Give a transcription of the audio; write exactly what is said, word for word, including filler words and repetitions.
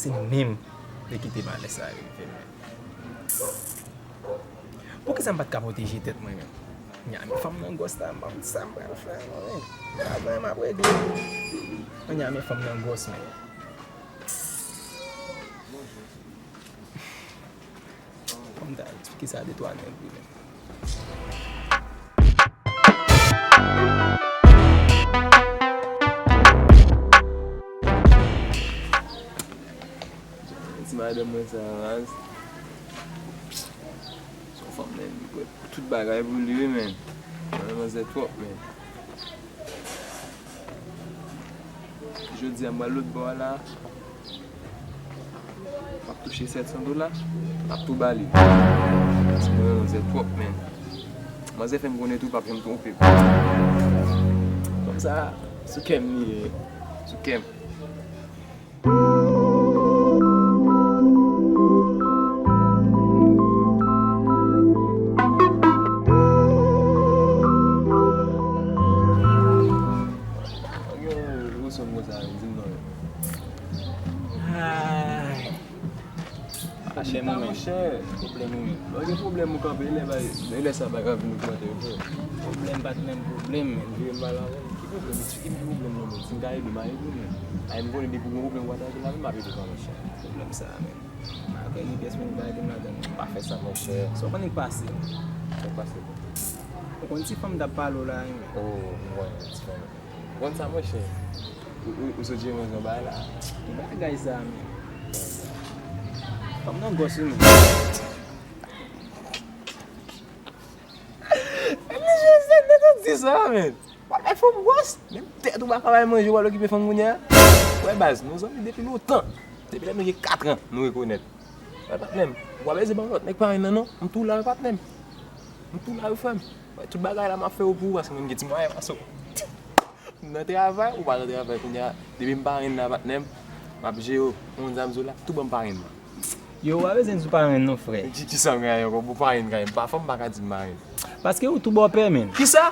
Se menm de kite malè sa rive, men. Poukisa m pa t ka pwoteje tèt mwen menm? Nya, men fanm nan gwòs la, m pa konn sa m pral fè, non, men. Avan m ap regle. Nya, men fanm nan gwòs, men. Kòm ta eksplike sa de twa nèg wi, men. Ti madanm mwen sa, raz. Se yon fanm, men, li kwè tout bagay pou li, wi, men. Manzè twòp, men. Jodi a, m pral lòt bò a la. M ap touche sèt san dola. M ap tou ba li. Paske mwen, manzè twòp, men. Manzè fè m konnen tou, p ap janm twonpe m. Fanm sa, sou kè m li ye. Sou kè m. Ay. Pwoblèm ou menm. Monchè, pwoblèm ou menm. Lè w gen pwoblèm ou kanpe, e lè bay, e lè sa bagay ap vin ogmante wi frè. Pwoblèm pa t menm pwoblèm, men. Vire m pa la menm. Ki pwoblèm? Ki pwoblèm nan menm? Si m ka ede w, m a ede w, men. Ay, m konnen depi w gen pwoblèm w atake la menm, m ap ede w pa monchè. Pwoblèm sa a menm. M a fè ni pyès men m ka ede m ladan l. Pa fè sa monchè. Sa w konnen k pase? Sa k pase? Ou konn ti fanm m t ap pale w la wi, men. Oh, m konnen ti fanm. Ou konn sa monchè? Ou, ou, ou sot jere yon bagay la. Ki bagay sa a menm? Fanm nan gwòs wi menm. Mesye, se nèg ou di sa, men. W ap bay fanm gwòs, menm tèt ou pa ka bay manje, w al okipe fanm kounye a. Wè baz, nou zanmi depi lontan. Depi lè nou gen kat an, nou rekonèt. Wè patnè m, ou pa bezwen ban lòt nèg parenn nan non. M tou la wi patnè m. M tou la wi frè m. Wè tout bagay la m ap fè yo pou ou paske mwen m gen ti mwayen pase w. M nan travay, ou pa nan travay kounye a. Depi m parenn la patnè m, m ap jere w. Ou konn sa m di w la, tou ban m parenn nan. Yo, w pa bezwen di parenn non, frè. Ki, ki sa m genyen ankò? Bon, parenn genyen. M pa fanm, m pa ka di m parenn. Paske ou tou bòpè, menn. Ki sa?